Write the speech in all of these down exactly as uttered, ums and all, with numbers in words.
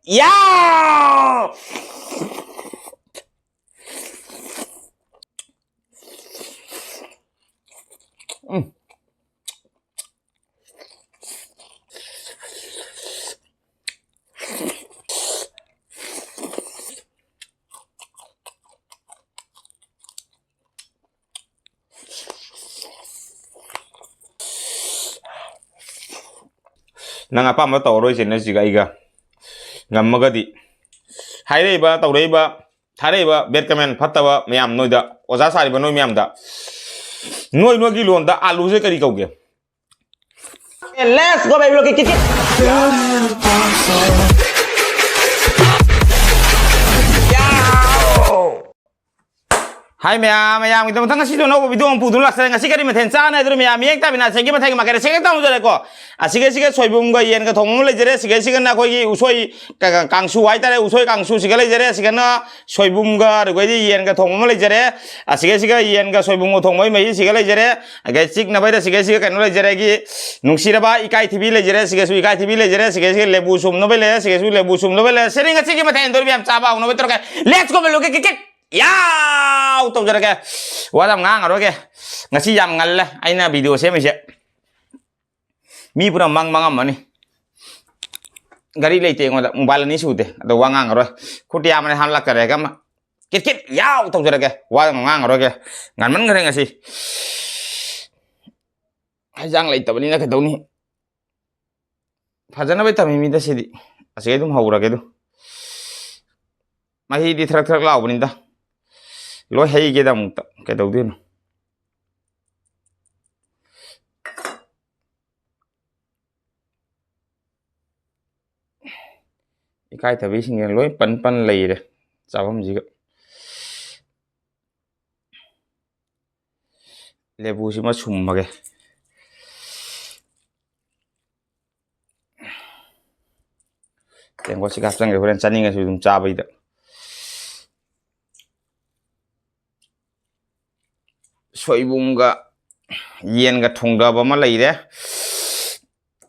ꯌꯥꯎ! ꯎꯝ꯫ ꯅꯪ ꯑꯄꯥꯝꯕ ꯇꯧꯔꯔꯣꯏꯁꯦ ꯅꯁꯤꯒ ꯑꯩꯒ꯫ ꯉꯝꯃꯒꯗꯤ ꯍꯥꯏꯔꯛꯏꯕ, ꯇꯧꯔꯛꯏꯕ, ꯊꯥꯔꯛꯏꯕ bad comment ꯐꯠꯇꯕ ꯃꯌꯥꯝ ꯅꯣꯏꯗ, ꯑꯣꯖꯥ ꯁꯥꯔꯤꯕ ꯅꯣꯏ ꯃꯌꯥꯝꯗ, ꯅꯣꯏ ꯅꯣꯏꯒꯤ ꯂꯣꯟꯗ ꯑꯥꯂꯨꯁꯦ ꯀꯔꯤ ꯀꯧꯒꯦ? Let's go, baby, look at it. ꯍꯥꯏ ꯃꯌꯥꯝ, ꯃꯌꯥꯝꯒꯤꯗꯃꯛꯇ ꯉꯁꯤꯁꯨ ꯑꯅꯧꯕ video ꯑꯃ ꯄꯨꯗꯨꯅ ꯂꯥꯛꯆꯔꯦ꯫ ꯉꯁꯤ ꯀꯔꯤ ꯃꯊꯦꯜ ꯆꯥꯅꯤ ꯍꯥꯏꯗꯨꯅ ꯃꯌꯥꯝ ꯃꯤꯠꯌꯦꯡ ꯇꯥꯃꯤꯟꯅꯁꯦ꯫ ꯃꯊꯦꯜꯒꯤ ꯃꯊꯦꯜꯒꯤ ꯃꯀꯥꯏꯗ ꯁꯦꯡꯅ ꯇꯧꯖꯔꯦꯀꯣ꯫ ꯑꯁꯤꯒ ꯑꯁꯤꯒ ꯁꯣꯏꯕꯨꯝꯒ ꯌꯦꯟꯒ ꯊꯣꯡꯕ ꯑꯃ ꯂꯩꯖꯔꯦ꯫ ꯑꯁꯤꯒ ꯑꯁꯤꯒꯅ ꯑꯩꯈꯣꯏꯒꯤ ꯎꯁꯣꯏ ꯀ-, ꯀ-, ꯀꯥꯡꯁꯨ ꯍꯥꯏꯇꯥꯔꯦ, ꯎꯁꯣꯏ ꯀꯥꯡꯁꯨꯁꯤꯒ ꯂꯩꯖꯔꯦ꯫ ꯑꯁꯤꯒꯅ ꯁꯣꯏꯕꯨꯝꯒ ꯑꯗꯨꯒꯩꯗꯤ ꯌꯦꯟꯒ ꯊꯣꯡꯕ ꯑꯃ ꯂꯩꯖꯔꯦ꯫ ꯑꯁꯤꯒ ꯑꯁꯤꯒ ꯌꯦꯟꯒ ꯁꯣꯏꯕꯨꯝꯒ ꯊꯣꯡꯕꯒꯤ ꯃꯍꯤꯁꯤꯒ ꯂꯩꯖꯔꯦ꯫ ꯑꯗꯩ ꯆꯤꯛꯅꯕꯩꯗ ꯑꯁꯤꯒ ꯑꯁꯤꯒ ꯀꯩꯅꯣ ꯂꯩꯖꯔꯦ, ꯑꯩꯒꯤ ꯅꯨꯡꯁꯤꯔꯕ ꯏꯀꯥꯏ ꯊꯤꯕꯤ ꯂꯩꯖꯔꯦ꯫ ꯑꯁꯤꯒꯁꯨ ꯏꯀꯥꯏ ꯊꯤꯕꯤ ꯂꯩꯖꯔꯦ꯫ ꯑꯁꯤꯒ ꯑꯁꯤꯒ ꯂꯦꯕꯨ ꯁꯨꯝꯅꯕ ꯂꯩꯔꯦ꯫ ꯑꯁꯤꯒꯁꯨ ꯂꯦꯕꯨ ꯁꯨꯝꯅꯕ ꯂꯩꯔꯦ꯫ ꯁꯦ, ꯉꯁꯤꯒꯤ ꯃꯊꯦꯜ ꯇꯧꯔꯤꯕ ꯌꯥꯝ ꯆꯥꯕ ꯍꯧꯅꯕ ꯇꯧꯔꯒ let's go, ꯕꯦꯂꯨ, ꯀꯤꯛ, ꯀꯤꯛ, ꯀꯤꯛ꯫ ꯌꯥꯎ ꯇꯧꯖꯔꯒꯦ꯫ ꯋꯥꯗ ꯌꯥꯝ ꯉꯥꯡꯉꯔꯣꯏꯒꯦ꯫ ꯉꯁꯤ ꯌꯥꯝ ꯉꯜꯂꯦ ꯑꯩꯅ video ꯁꯦꯝꯃꯤꯁꯦ꯫ ꯃꯤ ꯄꯨꯔꯥ ꯃꯪ ꯃꯪꯉꯝꯃꯅꯤ꯫ ꯒꯥꯔꯤ ꯂꯩꯇꯦ ꯑꯩꯉꯣꯟꯗ, mobile ꯑꯅꯤ ꯁꯨꯗꯦ꯫ ꯑꯗꯣ ꯋꯥ ꯉꯥꯡꯉꯔꯣꯏ꯫ ꯈꯨꯠꯇꯤ ꯌꯥꯝꯕꯅꯦ ꯍꯥꯟꯅ ꯂꯥꯛꯆꯔꯦꯒ ꯑꯃ꯫ ꯀꯤꯠ ꯀꯤꯠ ꯌꯥꯎ ꯇꯧꯖꯔꯒꯦ꯫ ꯋꯥ ꯌꯥꯝ ꯉꯥꯡꯉꯔꯣꯏꯒꯦ꯫ ꯉꯟꯃꯟꯈ꯭ꯔꯦ ꯉꯁꯤ꯫ ꯍꯩꯖꯥꯡ ꯂꯩꯇꯕꯅꯤꯅ ꯀꯩꯗꯧꯅꯤ? ꯐꯖꯅꯕꯩ ꯇꯝꯃꯤ ꯃꯤꯗ ꯁꯤꯗꯤ꯫ ꯑꯁꯤꯒꯩ ꯑꯗꯨꯝ ꯍꯧꯔꯒꯦ ꯑꯗꯨ꯫ ꯃꯍꯤꯗꯤ ꯊꯔꯛ ꯊꯔꯛ ꯂꯥꯎꯕꯅꯤꯗ꯫ ꯂꯣꯏ ꯍꯩꯒꯦꯗ ꯑꯃꯨꯛꯇ꯫ ꯀꯩꯗꯧꯗꯣꯏꯅꯣ? ꯏꯀꯥꯏꯊꯕꯤꯁꯤꯡꯁꯦ ꯂꯣꯏ ꯄꯟ ꯄꯟ ꯂꯩꯔꯦ ꯆꯥꯐꯝꯁꯤꯒ꯫ ꯂꯦꯕꯨꯁꯤꯃ ꯁꯨꯝꯃꯒꯦ꯫ ꯇꯦꯡꯀꯣꯠꯁꯤꯒ ꯍꯥꯞꯆꯤꯟꯒꯦ, ꯍꯣꯔꯦꯟ ꯆꯥꯅꯤꯡꯉꯁꯨ ꯑꯗꯨꯝ ꯆꯥꯕꯩꯗ꯫ ꯁꯣꯏꯕꯨꯝꯒ ꯌꯦꯟꯒ ꯊꯣꯡꯗꯕ ꯑꯃ ꯂꯩꯔꯦ꯫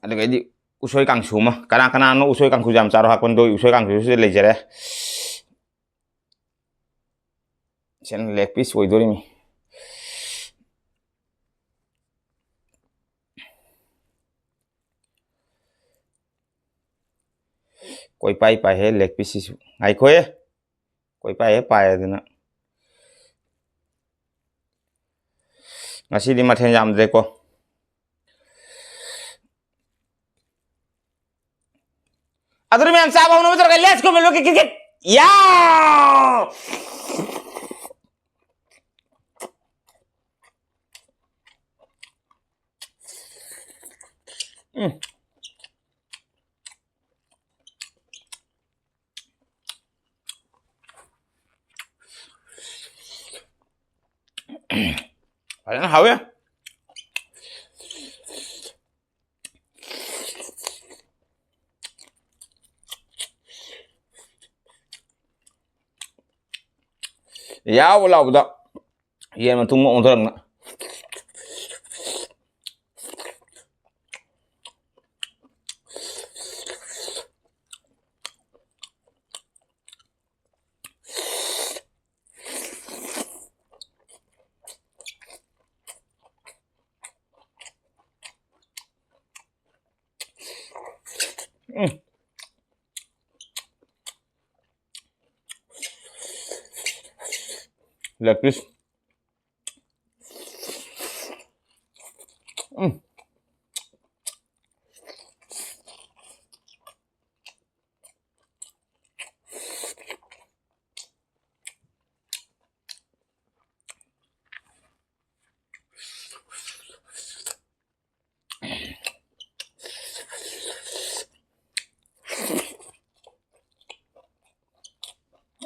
ꯑꯗꯨꯒꯩꯗꯤ ꯎꯁꯣꯏ ꯀꯥꯡꯁꯨ ꯑꯃ꯫ ꯀꯅꯥ ꯀꯅꯥꯅꯣ ꯎꯁꯣꯏ ꯀꯥꯡꯁꯨ ꯌꯥꯝ ꯆꯥꯔꯣ ꯍꯥꯏꯔꯛꯄꯅꯣ? ꯎꯁꯣꯏ ꯀꯥꯡꯁꯨꯁꯤꯗ ꯂꯩꯖꯔꯦ꯫ ꯁꯤꯅ leg piece ꯑꯣꯏꯗꯣꯔꯤꯃꯤ꯫ ꯀꯣꯏꯄꯥꯏ ꯄꯥꯏꯍꯦ leg piece ꯁꯤꯁꯨ꯫ ꯉꯥꯏꯈꯣꯍꯦ꯫ ꯀꯣꯏꯄꯥꯏ ꯍꯦꯛ ꯄꯥꯏꯔꯗꯅ꯫ ꯉꯁꯤꯗꯤ ꯃꯊꯦꯜ ꯌꯥꯝꯗ꯭ꯔꯦꯀꯣ꯫ ꯑꯗꯨꯅ ꯃꯌꯥꯝ ꯆꯥꯕ ꯍꯧꯅꯕ ꯇꯧꯔꯒ, let's go, mellow kit kit kit. ꯌꯥ! ꯎꯝ꯫ ꯐꯖꯅ ꯍꯥꯎꯋꯦ꯫ ꯌꯥꯎ ꯂꯥꯎꯕꯗ ꯌꯦꯟ ꯃꯇꯨꯝ ꯑꯃ ꯑꯣꯟꯊꯣꯔꯛꯅ꯫ ꯎꯝ꯫ Leg piece꯫ ꯎꯝ꯫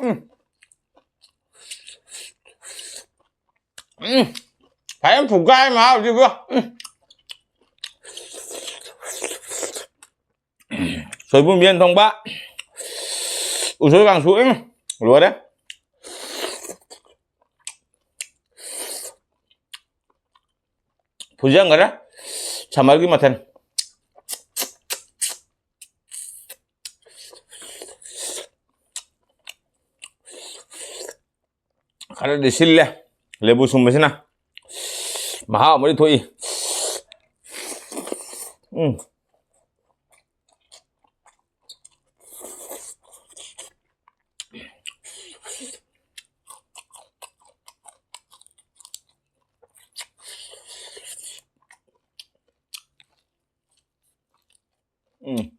ꯎꯝ꯫ ꯎꯝ꯫ ꯐꯖꯅ ꯐꯨꯒꯥꯏ ꯃꯍꯥꯎꯁꯤꯕꯨ꯫ ꯎꯝ꯫ ꯁꯣꯏꯕꯨꯝ ꯌꯦꯟ ꯊꯣꯡꯕ, ꯎꯁꯣꯏ ꯀꯥꯡꯁꯨ, ꯎꯝ, ꯂꯣꯏꯔꯦ꯫ ꯐꯨꯖꯟꯈꯔꯦ summerꯒꯤ ꯃꯊꯦꯜ꯫ ꯈꯔꯗꯤ ꯁꯤꯜꯂꯦ ꯂꯦꯕꯨ ꯁꯨꯝꯕꯁꯤꯅ꯫ ꯃꯍꯥꯎ ꯑꯃꯗꯤ ꯊꯣꯛꯏ꯫ ꯎꯝ꯫ ꯎꯝ꯫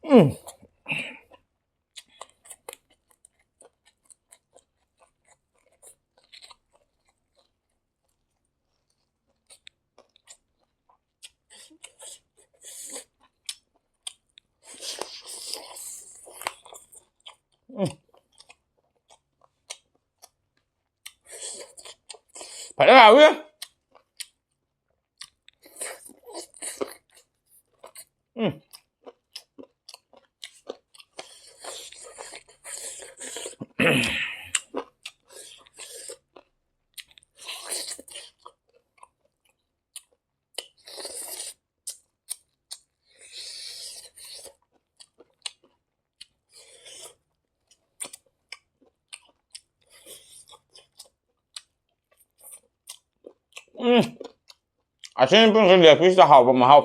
ꯎꯝ꯫ ꯎꯝ꯫ ꯐꯖꯅ ꯍꯥꯎꯋꯤ꯫ ꯎꯝ꯫ ꯎꯝ꯫ ꯑꯁꯤꯅ ꯄꯨꯡꯁꯦ ꯂꯦꯒ ꯄꯤꯁꯇ ꯍꯥꯎꯕ ꯃꯍꯥꯎ꯫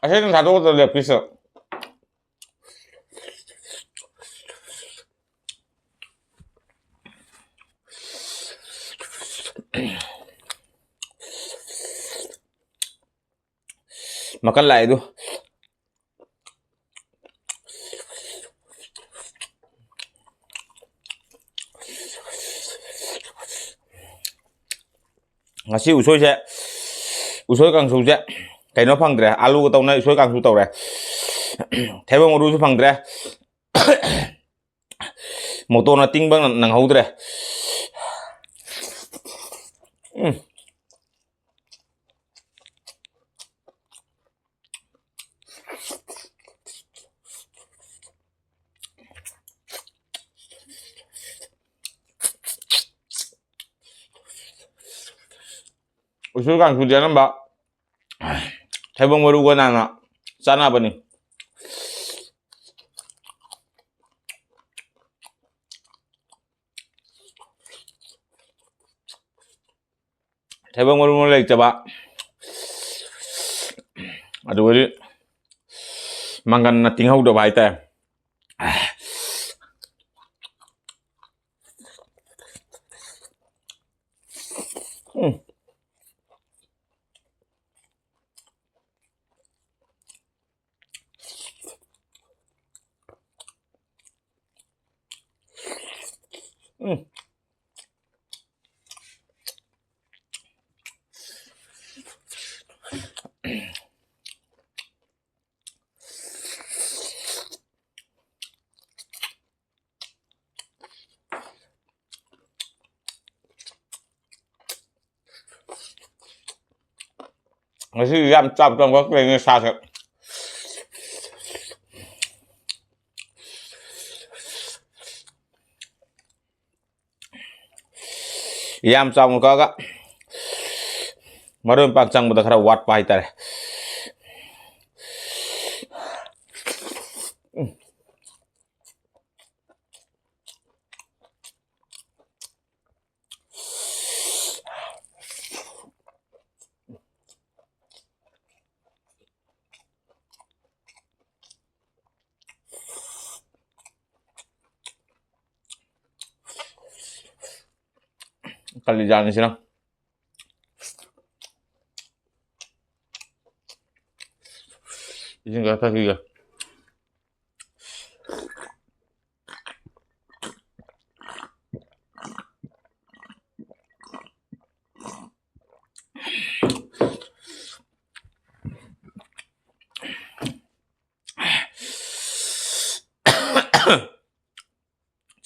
ꯑꯁꯤꯅ ꯊꯥꯗꯣꯛꯀꯗꯕ ꯂꯦꯒ ꯄꯤꯁꯇ꯫ ꯃꯈꯜ ꯂꯥꯛꯑꯦ ꯑꯗꯨ꯫ ꯉꯁꯤ ꯎꯁꯣꯏꯁꯦ, ꯎꯁꯣꯏ ꯀꯥꯡꯁꯨꯁꯦ ꯀꯩꯅꯣ ꯐꯪꯗ꯭ꯔꯦ, ꯑꯂꯨꯒ ꯇꯧꯅ ꯎꯁꯣꯏ ꯀꯥꯡꯁꯨ ꯇꯧꯔꯦ꯫ ꯊꯩꯕꯣꯡ ꯃꯔꯨꯁꯨ ꯐꯪꯗ꯭ꯔꯦ꯫ ꯃꯣꯇꯣꯔꯅ ꯇꯤꯡꯕ ꯅꯪꯍꯧꯗ꯭ꯔꯦ꯫ ꯎꯝ꯫ ꯎꯁꯣꯏ ꯀꯥꯡꯁꯨꯗꯤ ꯑꯅꯝꯕ ꯊꯩꯕꯣꯡ ꯃꯔꯨꯒ ꯅꯥꯟꯅ ꯆꯥꯅꯕꯅꯤ꯫ ꯊꯩꯕꯣꯡ ꯃꯔꯨ ꯂꯩꯇꯕ, ꯑꯗꯨꯒꯗꯤ ꯃꯪꯒꯟꯅ ꯇꯤꯡꯍꯧꯗꯕ ꯍꯥꯏꯇꯥꯔꯦ꯫ ꯎꯝ꯫ ꯎꯝ꯫ ꯉꯁꯤ ꯌꯥꯝ ꯆꯥꯕ ꯇꯝꯕ ꯀꯩꯅꯣ ꯁꯥꯁꯦ꯫ ꯌꯥꯝ ꯆꯥꯎꯅ ꯀꯛꯑꯒ ꯃꯔꯣꯏ ꯃꯄꯥꯡ ꯆꯪꯕꯗ ꯈꯔ ꯋꯥꯠꯄ ꯍꯥꯏꯇꯥꯔꯦ꯫ ꯀꯂꯤꯖꯥꯠꯅꯤꯁꯤꯅ꯫ ꯏꯁꯤꯡ ꯈꯔ ꯊꯛꯈꯤꯒꯦ꯫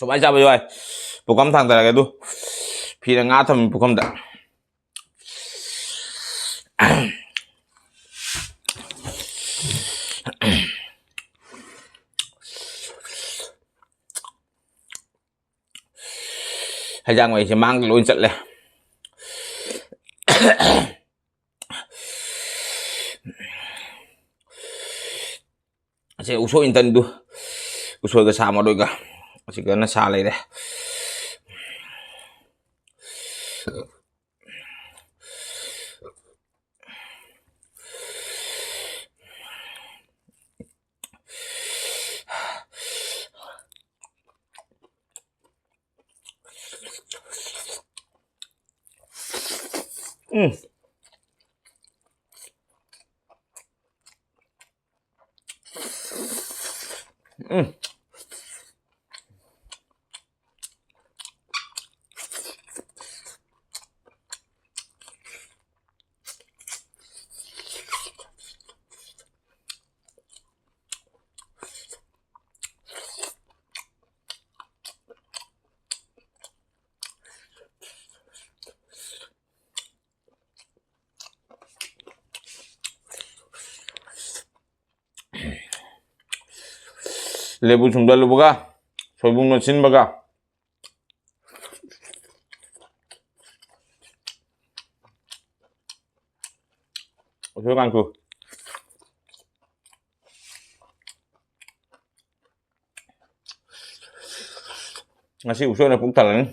ꯀꯃꯥꯏꯅ ꯆꯥꯕ ꯌꯥꯏ? ꯄꯨꯈꯝ ꯊꯥꯡꯗꯔꯒꯦ ꯑꯗꯨ꯫ ꯐꯤꯗ ꯉꯥ ꯊꯝꯃꯤ ꯄꯨꯈꯝꯗ꯫ ꯍꯩꯖꯥꯡ ꯃꯍꯤꯁꯦ ꯃꯥꯡꯗ ꯂꯣꯏ ꯆꯠꯂꯦ꯫ ꯑꯁꯦ ꯎꯁꯣꯏ ꯏꯟꯇꯟꯗꯨ, ꯎꯁꯣꯏꯒ ꯁꯥ ꯃꯔꯣꯏꯒ ꯑꯁꯤꯒꯅ ꯁꯥ ꯂꯩꯔꯦ꯫ ꯎꯝ꯫ ꯎꯝ꯫ ꯂꯦꯕꯨ ꯁꯨꯝꯖꯜꯂꯨꯕꯒ, ꯁꯣꯏꯕꯨꯝꯅ ꯁꯤꯟꯕꯒ꯫ ꯎꯁꯣꯏ ꯀꯥꯡꯁꯨ꯫ ꯉꯁꯤ ꯎꯁꯣꯏꯅ ꯄꯨꯛ ꯊꯜꯂꯅꯤ꯫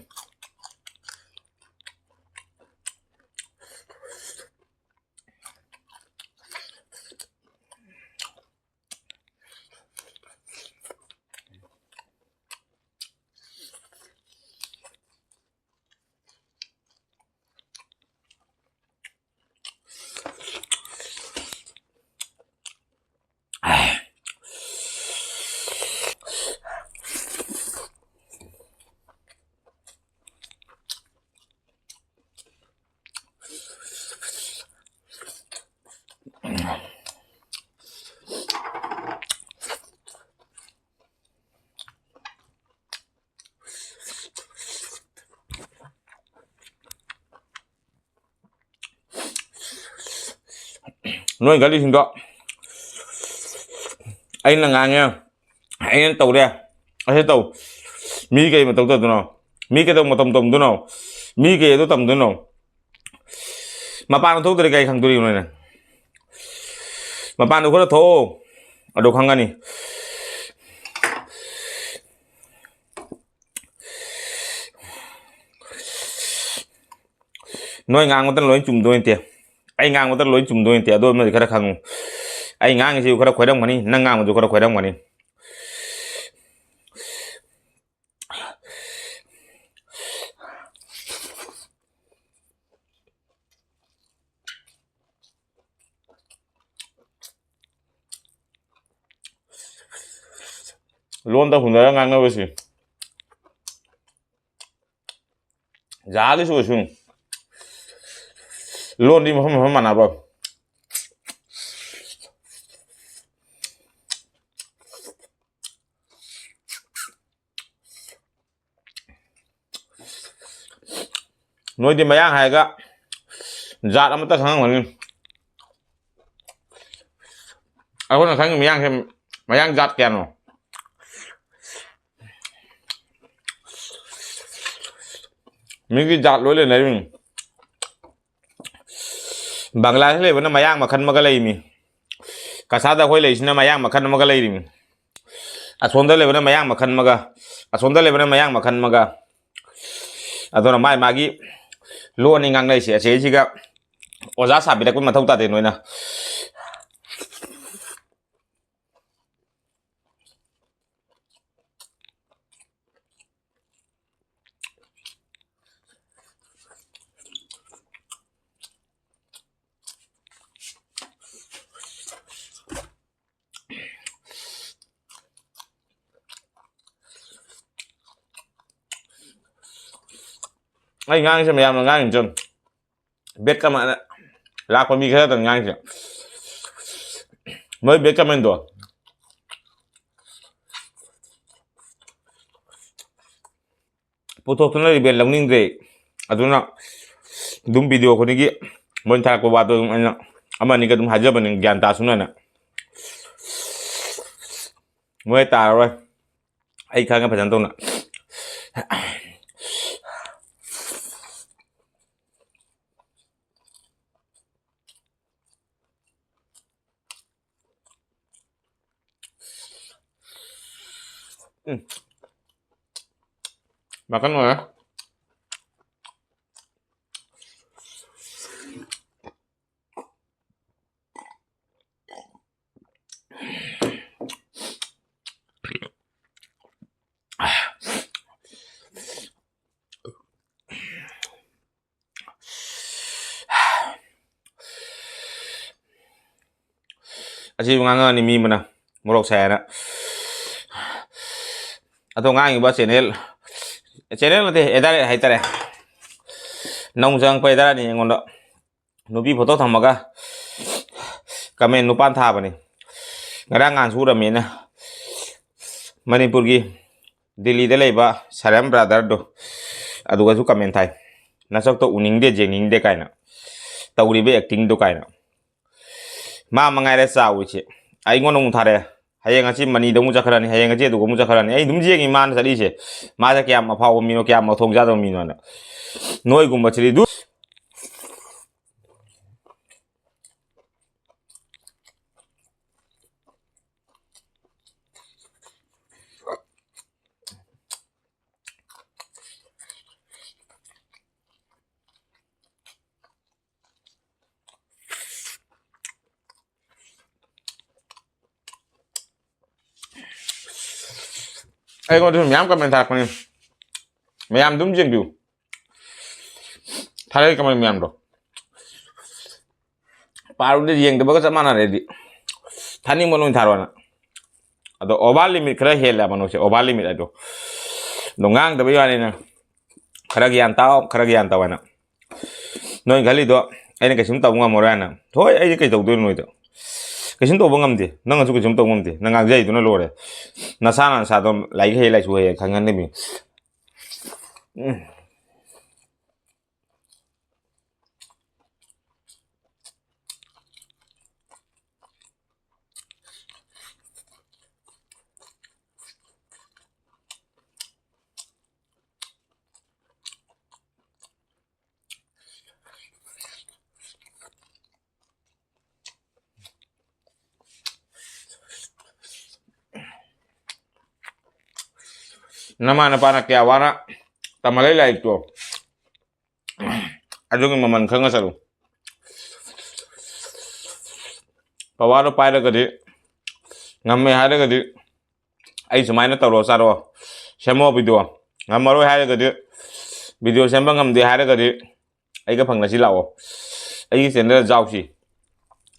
ꯅꯣꯏ ꯈꯜꯂꯤꯁꯤꯡꯗꯣ ꯑꯩꯅ ꯉꯥꯡꯉꯦ, ꯑꯩꯅ ꯇꯧꯔꯦ, ꯑꯁꯤ ꯇꯧ꯫ ꯃꯤ ꯀꯩ ꯃꯇꯧ ꯇꯧꯗꯣꯏꯅꯣ? ꯃꯤ ꯀꯩꯗꯧ ꯃꯇꯧ ꯇꯧꯗꯣꯏꯅꯣ? ꯃꯤ ꯀꯩ ꯑꯗꯨ ꯇꯝꯗꯣꯏꯅꯣ? ꯃꯄꯥꯟꯗ ꯊꯣꯛꯇ꯭ꯔꯗꯤ ꯀꯩ ꯈꯪꯗꯣꯔꯤꯕꯅꯣ ꯅꯪ? ꯃꯄꯥꯟꯗ ꯈꯔ ꯊꯣꯛꯑꯣ, ꯑꯗꯨ ꯈꯪꯒꯅꯤ꯫ ꯅꯣꯏ ꯉꯥꯡꯕꯗ ꯂꯣꯏ ꯆꯨꯝꯗꯣꯏ ꯅꯠꯇꯦ, ꯑꯩ ꯉꯥꯡꯕꯗ ꯂꯣꯏ ꯆꯨꯝꯗꯣꯏ ꯅꯠꯇꯦ꯫ ꯑꯗꯨ ꯑꯃꯗꯤ ꯈꯔ ꯈꯪꯉꯨ, ꯑꯩ ꯉꯥꯡꯉꯤꯁꯤꯁꯨ ꯈꯔ ꯈꯣꯏꯔꯝꯒꯅꯤ, ꯅꯪ ꯉꯥꯡꯕꯁꯨ ꯈꯔ ꯈꯣꯏꯔꯝꯒꯅꯤ꯫ ꯂꯣꯟꯗ ꯍꯨꯟꯅꯔ ꯉꯥꯡꯅꯕꯁꯤ ꯖꯒꯥꯒꯤꯁꯨ ꯑꯣꯏꯁꯨ ꯂꯣꯟꯗꯤ ꯃꯐꯝ ꯃꯐꯝ ꯃꯥꯟꯅꯕ꯫ ꯅꯣꯏꯗꯤ ꯃꯌꯥꯡ ꯍꯥꯏꯔꯒ ꯖꯥꯠ ꯑꯃꯠꯇ ꯈꯪꯉꯝꯒꯅꯤ꯫ ꯑꯩꯈꯣꯏꯅ ꯈꯪꯉꯤ ꯃꯌꯥꯡꯁꯦ, ꯃꯌꯥꯡ ꯖꯥꯠ ꯀꯌꯥꯅꯣ? ꯃꯤꯒꯤ ꯖꯥꯠ ꯂꯣꯏ ꯂꯩꯅꯔꯤꯕꯅꯤ꯫ ꯕꯪꯒ꯭ꯂꯥꯗꯦꯁ ꯂꯩꯕꯅ ꯃꯌꯥꯡ ꯃꯈꯜ ꯑꯃꯒ ꯂꯩꯔꯤꯃꯤ꯫ ꯀꯁꯥꯗ ꯑꯩꯈꯣꯏ ꯂꯩꯁꯤꯅ ꯃꯌꯥꯡ ꯃꯈꯜ ꯑꯃꯒ ꯂꯩꯔꯤꯃꯤ꯫ ꯑꯁꯣꯝꯗ ꯂꯩꯕꯅ ꯃꯌꯥꯡ ꯃꯈꯜ ꯑꯃꯒ, ꯑꯁꯣꯝꯗ ꯂꯩꯕꯅ ꯃꯌꯥꯡ ꯃꯈꯜ ꯑꯃꯒ꯫ ꯑꯗꯨꯅ ꯃꯥꯏ ꯃꯥꯒꯤ ꯂꯣꯟꯅꯤ ꯉꯥꯡꯅꯩꯁꯦ꯫ ꯑꯁꯤꯁꯤꯒ ꯑꯣꯖꯥ ꯁꯥꯕꯤꯔꯛꯄ ꯃꯊꯧ ꯇꯥꯗꯦ ꯅꯣꯏꯅ꯫ ꯑꯩ ꯉꯥꯡꯉꯤꯁꯦ ꯃꯌꯥꯝꯅ ꯉꯥꯡꯉꯤꯁꯦ ꯕꯦꯠ ꯀꯃꯥꯏꯅ ꯂꯥꯛꯄ ꯃꯤ ꯈꯔꯗꯪ ꯉꯥꯡꯉꯤꯁꯦ꯫ ꯃꯣꯏ ꯕꯦꯠ ꯀꯃꯦꯟꯗꯣ ꯄꯨꯊꯣꯛꯇꯨꯅ ꯔꯤꯕꯦꯟ ꯂꯧꯅꯤꯡꯗ꯭ꯔꯦ꯫ ꯑꯗꯨꯅ ꯑꯗꯨꯝ ꯚꯤꯗꯤꯑꯣ ꯈꯨꯗꯤꯡꯒꯤ ꯃꯣꯏꯅ ꯊꯥꯔꯛꯄ ꯋꯥꯗꯣ ꯑꯗꯨꯝ ꯑꯩꯅ ꯑꯃ ꯑꯅꯤꯒ ꯑꯗꯨꯝ ꯍꯥꯏꯖꯕꯅꯤ, ꯒ꯭ꯌꯥꯟ ꯇꯥꯁꯅꯨ ꯍꯥꯏꯅ꯫ ꯃꯣꯏ ꯇꯥꯔꯔꯣꯏ, ꯑꯩ ꯈꯪꯉꯦ ꯐꯖꯅ ꯇꯧꯅ꯫ ꯎꯝ꯫ ꯃꯈꯜ ꯑꯣꯏꯔꯦ꯫ ꯑꯁꯤꯕꯨ ꯉꯥꯡꯉꯛꯑꯅꯤ ꯃꯤ ꯑꯃꯅ, ꯃꯣꯔꯣꯛ ꯁꯥꯏ ꯍꯥꯏꯅ꯫ ꯑꯗꯣ ꯉꯥꯡꯉꯤꯕ ꯆꯦꯅꯦꯜ, ꯆꯦꯅꯦꯜ ꯅꯠꯇꯦ, ꯑꯦꯗꯥꯔꯦꯠ ꯍꯥꯏꯇꯥꯔꯦ, ꯅꯧ ꯆꯪꯉꯛꯄ ꯑꯦꯗꯥꯔꯦꯠꯅꯤ ꯑꯩꯉꯣꯟꯗ꯫ ꯅꯨꯄꯤ ꯐꯣꯇꯣ ꯊꯝꯃꯒ ꯀꯃꯦꯟ ꯅꯨꯄꯥꯅ ꯊꯥꯕꯅꯤ꯫ ꯉꯔꯥꯡ ꯉꯍꯥꯟꯁꯨ ꯎꯔꯝꯃꯦꯅ, ꯃꯅꯤꯄꯨꯔꯒꯤ ꯗꯤꯜꯂꯤꯗ ꯂꯩꯕ ꯁꯔꯝ ꯕ꯭ꯔꯥꯗꯔꯗꯣ, ꯑꯗꯨꯒꯁꯨ ꯀꯃꯦꯟ ꯊꯥꯏ, "ꯅꯁꯛꯇꯣ ꯎꯅꯤꯡꯗꯦ, ꯌꯦꯡꯅꯤꯡꯗꯦ" ꯀꯥꯏꯅ, ꯇꯧꯔꯤꯕ ꯑꯦꯛꯇꯤꯡꯗꯣ ꯀꯥꯏꯅ꯫ ꯃꯥ ꯃꯉꯥꯏꯔꯦ ꯆꯥꯎꯔꯤꯁꯦ꯫ ꯑꯩꯉꯣꯟꯗ ꯑꯃꯨꯛ ꯊꯥꯔꯛꯑꯦ, "ꯍꯌꯦꯡ ꯉꯁꯤ ꯃꯅꯤꯗ ꯑꯃꯨꯛ ꯆꯠꯈ꯭ꯔꯅꯤ, ꯍꯌꯦꯡ ꯉꯁꯤ ꯑꯗꯨꯒ ꯑꯃꯨꯛ ꯆꯠꯈ꯭ꯔꯅꯤ"꯫ ꯑꯩ ꯑꯗꯨꯝ ꯌꯦꯡꯉꯤ ꯃꯥꯅ ꯆꯠꯂꯤꯁꯦ, ꯃꯥꯁꯦ ꯀꯌꯥꯝ ꯑꯐꯥꯎꯕ ꯃꯤꯅꯣ, ꯀꯌꯥꯝ ꯃꯊꯣꯡ ꯆꯥꯗꯕ ꯃꯤꯅꯣꯅ꯫ ꯅꯣꯏꯒꯨꯝꯕꯁꯤꯗꯤ ꯑꯗꯨ ꯑꯩꯉꯣꯟꯗꯁꯨ ꯃꯌꯥꯝ ꯀꯃꯦꯟ ꯊꯥꯔꯛꯄꯅꯤ, ꯃꯌꯥꯝ ꯑꯗꯨꯝ ꯌꯦꯡꯕꯤꯌꯨ꯫ ꯊꯥꯔꯛꯏ ꯀꯃꯦꯟ ꯃꯌꯥꯝꯗꯣ ꯄꯥꯔꯨꯗꯤ ꯌꯦꯡꯗꯕꯒ ꯆꯞ ꯃꯥꯟꯅꯔꯦ ꯑꯩꯗꯤ꯫ ꯊꯥꯅꯤꯡꯕ ꯅꯣꯏ ꯊꯥꯔꯣꯅ꯫ ꯑꯗꯣ over limit ꯈꯔ ꯍꯦꯜꯂꯦ ꯃꯅꯣꯏꯁꯦ, over limit ꯍꯥꯏꯗꯣ꯫ ꯑꯗꯣ ꯉꯥꯡꯗꯕꯩ ꯋꯥꯅꯤꯅ, "ꯈꯔ ꯒ꯭ꯌꯥꯟ ꯇꯥꯎ, ꯈꯔ ꯒ꯭ꯌꯥꯟ ꯇꯥꯎ" ꯍꯥꯏꯅ꯫ ꯅꯣꯏ ꯈꯜꯂꯤꯗꯣ, "ꯑꯩꯅ ꯀꯩꯁꯨꯝ ꯇꯧꯕ ꯉꯝꯃꯔꯣꯏ" ꯍꯥꯏꯅ꯫ ꯍꯣꯏ, ꯑꯩꯗꯤ ꯀꯩ ꯇꯧꯗꯣꯏꯅꯣ ꯅꯣꯏꯗ? ꯀꯩꯁꯨꯝ ꯇꯧꯕ ꯉꯝꯗꯦ, ꯅꯪꯅꯁꯨ ꯀꯩꯁꯨꯝ ꯇꯧꯕ ꯉꯝꯗꯦ, ꯅꯪ ꯉꯥꯡꯖꯩꯗꯨꯅ ꯂꯣꯏꯔꯦ꯫ ꯅꯁꯥꯅ ꯅꯁꯥꯗꯣ ꯂꯥꯏꯔꯤꯛ ꯍꯩ, ꯂꯥꯏꯁꯨ ꯍꯩ ꯈꯪꯍꯟꯅꯤꯡꯉꯤ꯫ ꯎꯝ꯫ ꯅꯃꯥ ꯅꯄꯥꯅ ꯀꯌꯥ ꯋꯥꯅ ꯇꯝꯍꯜꯂꯦ ꯂꯥꯏꯔꯤꯛꯇꯣ, ꯑꯗꯨꯒꯤ ꯃꯃꯜ ꯈꯪꯉ ꯆꯠꯂꯨ꯫ ꯄꯋꯥꯔꯗꯣ ꯄꯥꯏꯔꯒꯗꯤ, ꯉꯝꯃꯦ ꯍꯥꯏꯔꯒꯗꯤ, ꯑꯩ ꯁꯨꯃꯥꯏꯅ ꯇꯧꯔꯣ ꯆꯥꯔꯣ, ꯁꯦꯝꯃꯣ ꯚꯤꯗꯤꯑꯣ꯫ ꯉꯝꯃꯔꯣꯏ ꯍꯥꯏꯔꯒꯗꯤ, ꯚꯤꯗꯤꯑꯣ ꯁꯦꯝꯕ ꯉꯝꯗꯦ ꯍꯥꯏꯔꯒꯗꯤ, ꯑꯩꯒ ꯐꯪꯅꯁꯤ ꯂꯥꯛꯑꯣ, ꯑꯩꯒꯤ ꯆꯦꯅꯦꯜꯗ ꯌꯥꯎꯁꯤ꯫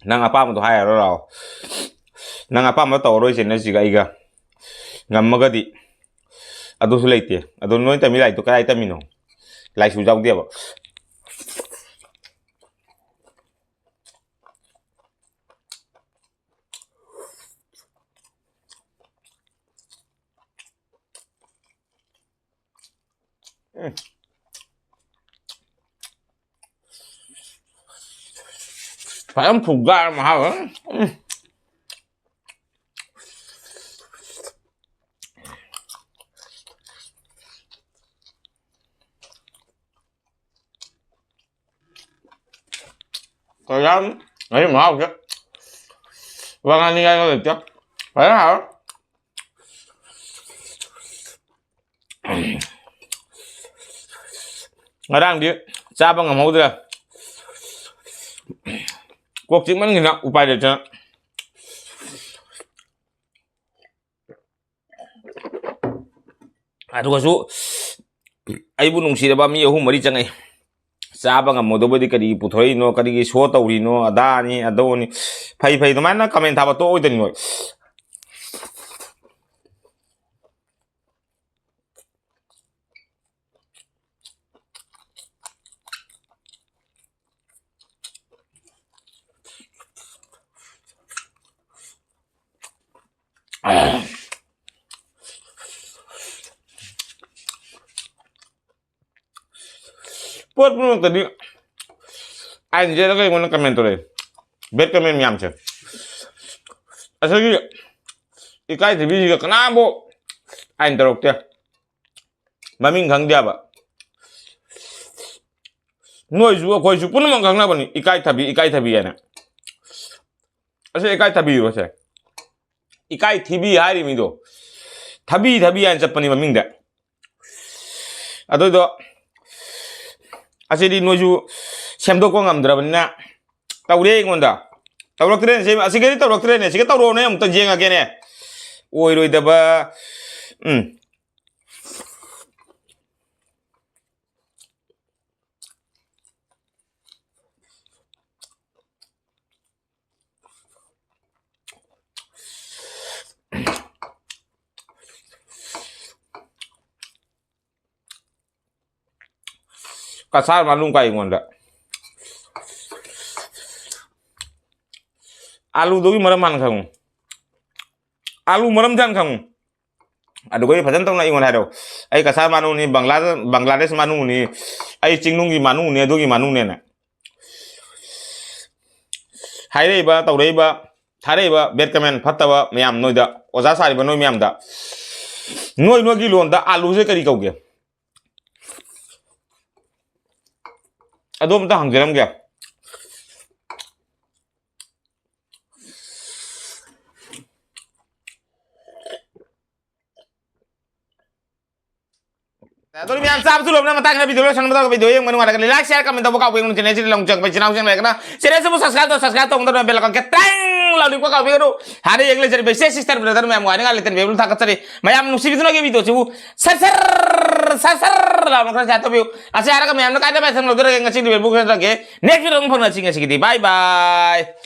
ꯅꯪ ꯑꯄꯥꯝꯕꯗꯣ ꯍꯥꯏꯔꯔꯣ ꯂꯥꯛꯑꯣ꯫ ꯅꯪ ꯑꯄꯥꯝꯕ ꯇꯧꯔꯔꯣꯏ ꯆꯦꯅꯦꯜꯁꯤꯒ ꯑꯩꯒ꯫ ꯉꯝꯃꯒꯗꯤ꯫ ꯑꯗꯨꯁꯨ ꯂꯩꯇꯦ꯫ ꯑꯗꯣ ꯅꯣꯏ ꯇꯝꯃꯤ ꯂꯥꯏꯔꯤꯛꯇꯣ ꯀꯗꯥꯏ ꯇꯝꯃꯤꯅꯣ? ꯂꯥꯏꯁꯨ ꯌꯥꯎꯗꯦꯕ꯫ ꯎꯝ꯫ ꯐꯖꯅ ꯐꯨꯒꯥꯏꯔ ꯃꯍꯥꯎ꯫ ꯎꯝ꯫ ꯀꯌꯥꯝ ꯉꯁꯤ ꯃꯍꯥꯎꯁꯦ ꯋꯥ ꯉꯥꯡꯅꯤꯡꯉꯥꯏꯒ ꯂꯩꯇꯦ꯫ ꯐꯖꯅ ꯍꯥꯎꯔꯦ꯫ ꯉꯔꯥꯡꯗꯤ ꯆꯥꯕ ꯉꯝꯍꯧꯗ꯭ꯔꯦ꯫ ꯀꯣꯛ ꯆꯤꯛꯃꯟꯈꯤꯅ ꯎꯄꯥꯏ ꯂꯩꯇꯅ꯫ ꯑꯗꯨꯒꯁꯨ ꯑꯩꯕꯨ ꯅꯨꯡꯁꯤꯔꯕ ꯃꯤ ꯑꯍꯨꯝ ꯃꯔꯤ ꯆꯪꯉꯛꯏ꯫ ꯆꯥꯕ ꯉꯝꯃꯣꯏꯗꯧꯕꯗꯤ ꯀꯔꯤꯒꯤ ꯄꯨꯊꯣꯔꯛꯏꯅꯣ, ꯀꯔꯤꯒꯤ ꯁꯣ ꯇꯧꯔꯤꯅꯣ, ꯑꯗꯥꯅꯤ ꯑꯗꯣꯅꯤ꯫ ꯐꯩ ꯐꯩ, ꯑꯗꯨꯃꯥꯏꯅ ꯀꯃꯦꯟ ꯊꯥꯕ ꯇꯣꯛꯑꯣꯏꯗꯅꯤ ꯅꯣꯏ꯫ ꯄꯣꯠ ꯄꯨꯝꯅꯃꯛꯇꯗꯤ ꯑꯥꯏꯟ ꯆꯦꯜꯂꯒ ꯑꯩꯉꯣꯟꯗ ꯀꯃꯦꯟ ꯇꯧꯔꯛꯑꯦ꯫ ꯕꯦꯠ ꯀꯃꯦꯟ ꯃꯌꯥꯝꯁꯦ꯫ ꯑꯁꯤꯒꯤ ꯏꯀꯥꯏ ꯊꯤꯕꯤꯁꯤꯒ ꯀꯅꯥꯕꯨ ꯑꯥꯏꯟ ꯇꯧꯔꯛꯇꯦ꯫ ꯃꯃꯤꯡ ꯈꯪꯗꯦ ꯍꯥꯏꯕ꯫ ꯅꯣꯏꯁꯨ ꯑꯩꯈꯣꯏꯁꯨ ꯄꯨꯝꯅꯃꯛ ꯈꯪꯅꯕꯅꯤ, ꯏꯀꯥꯏ ꯊꯕꯤ, ꯏꯀꯥꯏ ꯊꯕꯤ ꯍꯥꯏꯅ꯫ ꯑꯁꯤ ꯏꯀꯥꯏ ꯊꯕꯤꯔꯣ ꯁꯦ? ꯏꯀꯥꯏ ꯊꯤꯕꯤ ꯍꯥꯏꯔꯤ ꯃꯤꯗꯣ꯫ ꯊꯕꯤ ꯊꯕꯤ ꯍꯥꯏꯅ ꯆꯠꯄꯅꯤ ꯃꯃꯤꯡꯗ꯫ ꯑꯗꯨꯗꯣ ꯑꯁꯤꯗꯤ ꯅꯣꯏꯁꯨ ꯁꯦꯝꯗꯣꯛꯄ ꯉꯝꯗ꯭ꯔꯕꯅꯤꯅ ꯇꯧꯔꯦ ꯑꯩꯉꯣꯟꯗ꯫ ꯇꯧꯔꯛꯇ꯭ꯔꯦꯅꯦ ꯁꯤ, ꯑꯁꯤꯒꯗꯤ ꯇꯧꯔꯛꯇ꯭ꯔꯦꯅꯦ꯫ ꯁꯤꯒ ꯇꯧꯔꯛꯑꯣꯅꯦ, ꯑꯃꯨꯛꯇ ꯌꯦꯡꯉꯒꯦꯅꯦ꯫ ꯑꯣꯏꯔꯣꯏꯗꯕ꯫ ꯎꯝ꯫ ꯀꯁꯥꯔ ꯃꯅꯨꯡ ꯀꯥꯏ ꯑꯩꯉꯣꯟꯗ꯫ ꯑꯥꯂꯨꯗꯨꯒꯤ ꯃꯔꯝ ꯍꯥꯟꯅ ꯈꯪꯉꯨ꯫ ꯑꯥꯂꯨ ꯃꯔꯝꯁꯦ ꯍꯥꯟꯅ ꯈꯪꯉꯨ꯫ ꯑꯗꯨꯒ ꯐꯖꯅ ꯇꯧꯅ ꯑꯩꯉꯣꯟꯗ ꯍꯥꯏꯔꯛꯑꯣ꯫ ꯑꯩ ꯀꯁꯥꯔ ꯃꯥꯅꯨꯅꯤ, ꯕꯪꯒ꯭ꯂꯥꯗ-, ꯕꯪꯒ꯭ꯂꯥꯗꯦꯁ ꯃꯥꯅꯨꯅꯤ, ꯑꯩ ꯆꯤꯡꯅꯨꯡꯒꯤ ꯃꯥꯅꯨꯅꯤ, ꯑꯗꯨꯒꯤ ꯃꯥꯅꯨꯅꯦꯅ꯫ ꯍꯥꯏꯔꯛꯏꯕ, ꯇꯧꯔꯛꯏꯕ, ꯊꯥꯔꯛꯏꯕ bad comment ꯐꯠꯇꯕ ꯃꯌꯥꯝ ꯅꯣꯏꯗ, ꯑꯣꯖꯥ ꯁꯥꯔꯤꯕ ꯅꯣꯏ ꯃꯌꯥꯝꯗ, ꯅꯣꯏ ꯅꯣꯏꯒꯤ ꯂꯣꯟꯗ ꯑꯥꯂꯨꯁꯦ ꯀꯔꯤ ꯀꯧꯒꯦ? ꯑꯗꯨ ꯑꯝꯇ ꯍꯪꯖꯔꯝꯒꯦ꯫ ꯑꯗꯣ ꯃꯌꯥꯝ ꯆꯥꯕꯁꯨ ꯂꯣꯏꯕꯅ ꯃꯇꯥꯡꯗ video ꯂꯣꯏꯁꯟꯕꯗ video ꯌꯦꯡꯕ ꯅꯨꯡꯉꯥꯏꯔꯒꯗꯤ like, share, comment ꯇꯧꯕ ꯀꯥꯎꯕꯤꯒꯅꯨ꯫ Channel ꯑꯁꯤꯗ ꯂꯧ ꯆꯪꯕ ꯏꯆꯤꯟ ꯏꯅꯥꯎꯁꯤꯡ ꯂꯩꯔꯒꯅ channel ꯑꯁꯤꯕꯨ subscribe ꯇꯧ, subscribe ꯇꯧꯗꯅ bell icon ꯈꯤꯇꯪ ꯂꯥꯎꯅꯤꯡꯕ ꯀꯥꯎꯕꯤꯒꯅꯨ꯫ ꯍꯥꯟꯅ ꯌꯦꯡ ꯂꯩꯖꯔꯤꯕ ꯏꯆꯦ sister brother ꯃꯌꯥꯝ ꯋꯥꯅꯤꯡꯉꯥꯏ ꯂꯩꯇꯅ ꯕꯦꯕꯨ ꯊꯥꯒꯠꯆꯔꯤ꯫ ꯃꯌꯥꯝ ꯅꯨꯡꯁꯤꯕꯤꯗꯨꯅ ꯑꯩꯒꯤ video ꯁꯤꯕꯨ ꯁꯔ ꯁꯔ ꯁꯔ ꯁꯔ ꯂꯥꯎꯅ ꯈꯔ share ꯇꯧꯕꯤꯌꯨ꯫ ꯑꯁꯤ ꯍꯥꯏꯔꯒ ꯃꯌꯥꯝꯅ ꯀꯥꯏꯗ ꯃꯥꯏꯁꯪ ꯂꯧꯖꯔꯒꯦ? ꯉꯁꯤꯗꯤ ꯕꯦꯕꯨ ꯈꯔ ꯆꯠꯂꯒꯦ꯫ Next video ꯑꯃꯨꯛ ꯐꯪꯅꯁꯤ꯫ ꯉꯁꯤꯒꯤꯗꯤ bye bye꯫